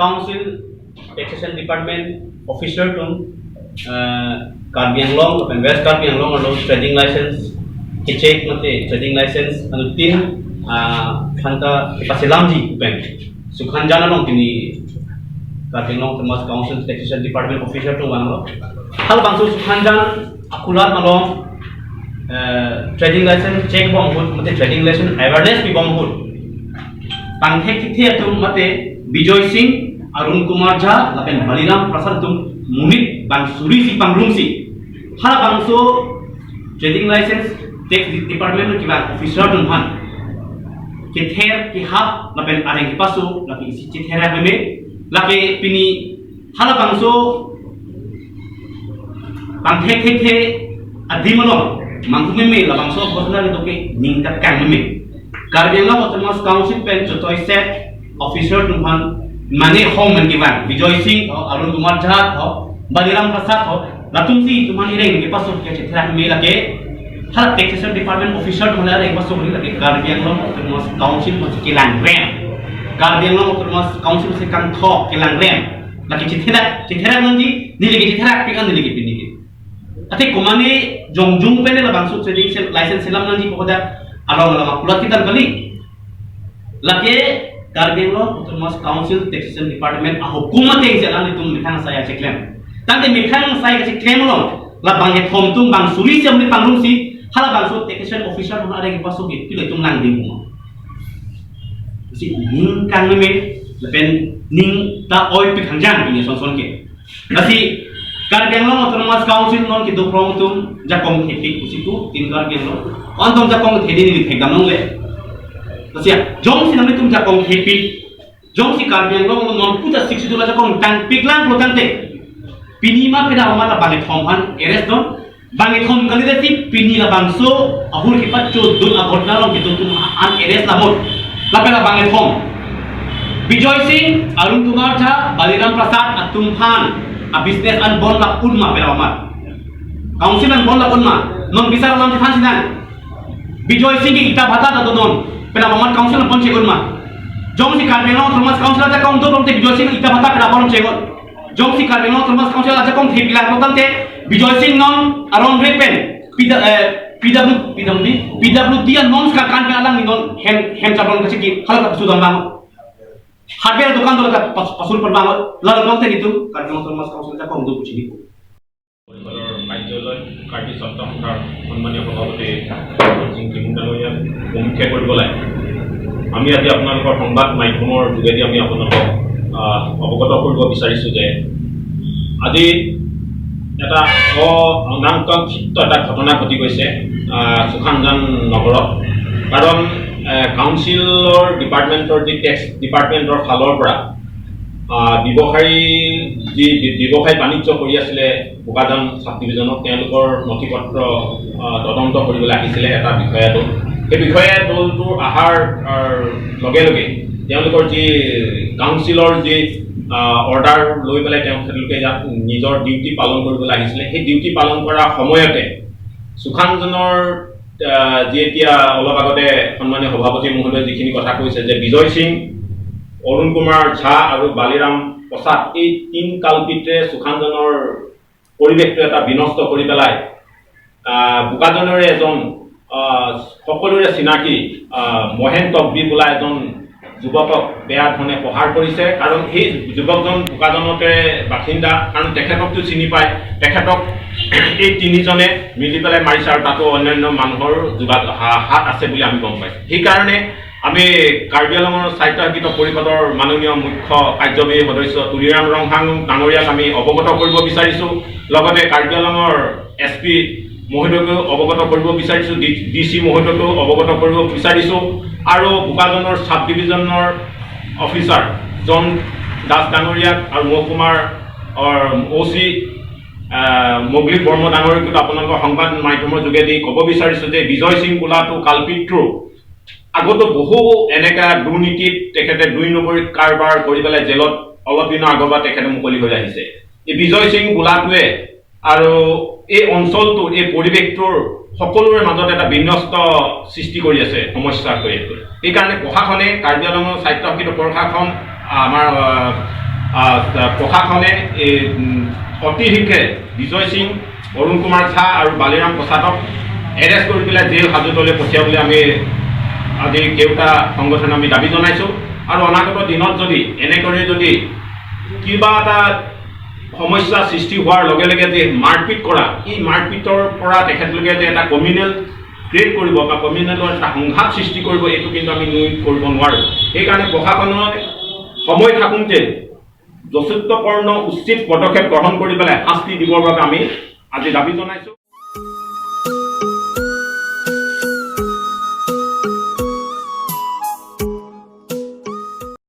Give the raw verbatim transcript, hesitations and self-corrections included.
Council Taxation Department officer atum, eh, Karbi Anglong lapen West Karbi Anglong arlo trading license kechek mate trading license anuttin, ah, aphanta kepachelamji pen Sukhanjan along pini Karbi Anglong Autonomous Council Taxation Department officer atum vanglo. Halabangso Sukhanjan akulat malom, eh, trading license chekbom ahut mate trading license awareness pibom ahut pangthek thekthe atum mate Bijoy Singh, Arun Kumar Jha lapen Baliram Prasad atum monit bang suri si pangrumsi, halabangso trading license tax department kevang officer atum aphan kether kehap lapen areng kepaso lake isi chetherak meme, lake pini halabangso pangthek thekthe adim along manghu meme, labangso ghotona kedo ke ningta kang meme. Karbi Anglong Autonomous Council pen chotoi set officer atum aphan mane hong men kevang Bijoy Singh ho, Arun Kumar Jha ho, Baliram Prasad ho, latumsi atum aphan areng kepaso ke chetherak meme, lake hala taxation department officer atum aphan areng paso ni, lake Karbi Anglong Autonomous Council mas kelang rem. Karbi Anglong Autonomous Council si kangthok kelang rem. Lake chetherak, chetherak nangji, neli ke chetherak pik an neli ke pini ke. Ate komane jongjung pen labangso trading se-, license selam nangji pu kodak along along akulat kitan kali. Lake Karbi Anglong Autonomous Council Taxation Department ahukum ateng si alanglitum methang asai cheklem. Tangte methang asai cheklem along labang kethom atum bang suri si amni pangrumsi, halabangso taxation officer atum areng paso ke pilo atum langding puma. Si ning kang meme lapen ningta oi pik hangjang pini sonson ke. Lasi Karbi Anglong Autonomous Council non kedo krong atum jakong thepik pusi pu tin Karbi Anglong. Antum jakong thedi ni thekdam longle. Lasi jongsi nanglitum jakong thepik, jongsi Karbi Anglong non puta Sixth Schedule ajakong tangpik lang pulo tangte, pini ma peda ma labang kethom aphan arrest dun. Bang kethom kalidet si pini labangso ahur kepachudun aghotona along kedo atum an arrest lamot. Lapen labang kethom Bijoy Singh, Arun Kumar Jha, Baliram Prasad atum aphan abusiness an bon la-un ma peda ma? Council an bon la-un ma? Non bisar alam chethan sinang. Bijoy Singh ke ita bhata ta do non, peda ma council an bon che-un ma? Jongsi Karbi Anglong Autonomous Council ajakong do tangte Bijoy Singh ita bhata peda bon che-un? Jongsi Karbi Anglong Autonomous Council ajakong thepik lang pulo tangte Bijoy Singh non aron repen P W, eh, P W, P W D, P W D an non sekarang kan alang ni non hem, hem chabon kachiki, hala ta sudam bang. Hardware dukan do ta pas-, pasur per bang. Lalu tangte nitum Karbi Anglong Autonomous Council ajakong do puchini ko. পৰিষদৰ কাৰ্যালয় কাৰ্বি সত্ৰ সন্থাৰ সন্মানীয় সভাপতি জিং কিমুং ডাঙৰীয়াক উপেক্ষা কৰি পেলাই আমি আজি আপোনালোকৰ সংবাদ মাধ্যমৰ যোগেদি আমি আপোনালোকক, আহ, অৱগত কৰিব বিচাৰিছোঁ যে আজি এটা অনাকাংক্ষিত এটা ঘটনা ঘটি গৈছে, আহ, সুখানজান নগৰত। কাৰণ, আহ, কাউন্সিলৰ ডিপাৰ্টমেণ্টৰ যি টেক্স ডিপাৰ্টমেণ্টৰ ফালৰ পৰা, আহ, ব্যৱসায়ী যি ব্য-, ব্যৱসায় বাণিজ্য কৰি আছিলে বোকাজান চাব ডিভিজনত, তেওঁলোকৰ নথি পত্ৰ, আহ, তদন্ত কৰিবলৈ আহিছিলে এটা বিষয়া দল। সেই বিষয়া দলটো অহাৰ, আহ, লগে লগে তেওঁলোকৰ যি কাউন্সিলৰ যি, আহ, অৰ্ডাৰ লৈ পেলাই তেওঁ, তেওঁলোকে ইয়াত নিজৰ ডিউটি পালন কৰিবলৈ আহিছিলে। সেই ডিউটি পালন কৰা সময়তে সুখানজনৰ, আহ, যি এতিয়া অলপ আগতে সন্মানীয় সভাপতি মহোদয়ে যিখিনি কথা কৈছে যে বিজয় সিং, অৰুণ কুমাৰ ঝা আৰু বালিৰাম প্ৰসাদ, এই তিন কালপিতে সুখানজনৰ পৰিৱেশটো এটা বিনষ্ট কৰি পেলাই, আহ, বোকাজানৰে এজন, আহ, সকলোৰে চিনাকি, আহ, মহেন তকবি বোলা এজন যুৱকক বেয়া ধৰণে প্ৰহাৰ কৰিছে। কাৰণ সেই যুৱকজন বোকাজানতে বাসিন্দা, কাৰণ তেখেতকতো চিনি পায়। তেখেতক এই তিনিজনে মিলি পেলাই মাৰিছে আৰু তাতো অন্যান্য মানুহৰ যোগা-, হা-, হাত আছে বুলি আমি গম পাইছোঁ। সেইকাৰণে আমি কাৰ্বি আংলঙৰ স্বায়ত্তশাসিত পৰিষদৰ মাননীয় মুখ্য কাৰ্যবাহী সদস্য তুলিৰাম ৰংহাং ডাঙৰীয়াক আমি অৱগত কৰিব বিচাৰিছোঁ। লগতে কাৰ্বি আংলঙৰ এছ পি মহোদয়কো অৱগত কৰিব বিচাৰিছোঁ, ডি, ডি চি মহোদয়কো অৱগত কৰিব বিচাৰিছোঁ আৰু বোকাজানৰ চাব ডিভিজনৰ অফিচাৰ জন দাস ডাঙৰীয়াক আৰু মহকুমাৰ, অ', অ' চি, আহ, মগলী বৰ্মা ডাঙৰীয়াকো আপোনালোকৰ সংবাদ মাধ্যমৰ যোগেদি ক'ব বিচাৰিছোঁ যে বিজয় সিং বোলাটো কালপিতটো আগতো বহু এনেকা দুৰ্নীতিত তেখেতে দুই নম্বৰী কাৰবাৰ কৰি পেলাই জেলত অলপ দিনৰ আগৰ পৰা তেখেতে মুকলি হৈ আহিছে। এই বিজয় সিং বোলাটোৱে আৰু এই অঞ্চলটোৰ, এই পৰিৱেশটোৰ সকলোৰে মাজত এটা বিনষ্ট সৃষ্টি কৰি আছে, সমস্যা হৈ আছে। সেইকাৰণে প্ৰশাসনে, কাৰ্বি আংলঙৰ স্বায়ত্তশাসিত প্ৰশাসন, আমাৰ, আহ, আহ, প্ৰশাসনে এই, উম, অতি শীঘ্ৰে বিজয় সিং, অৰুণ কুমাৰ ঝা আৰু বালিৰাম প্ৰসাদক এৰেষ্ট কৰি পেলাই জেল হাজোতলৈ পঠিয়াবলৈ আমি আজি কেওটা সংগঠনে আমি দাবী জনাইছোঁ। আৰু অনাগত দিনত যদি এনেকৰে যদি কিবা এটা সমস্যা সৃষ্টি হোৱাৰ লগে লগে যে মাৰপিট কৰা, এই মাৰপিটৰ পৰা তেখেতলোকে যে এটা কমিউনেল ক্ৰিয়েট কৰিব বা কমিউনেলৰ এটা সংঘাত সৃষ্টি কৰিব, এইটো কিন্তু আমি নুই কৰিব নোৱাৰোঁ। সেইকাৰণে প্ৰশাসনে সময় থাকোঁতে যথোপযুক্ত উচিত পদক্ষেপ গ্ৰহণ কৰি পেলাই শাস্তি দিবৰ বাবে আমি আজি দাবী জনাইছোঁ।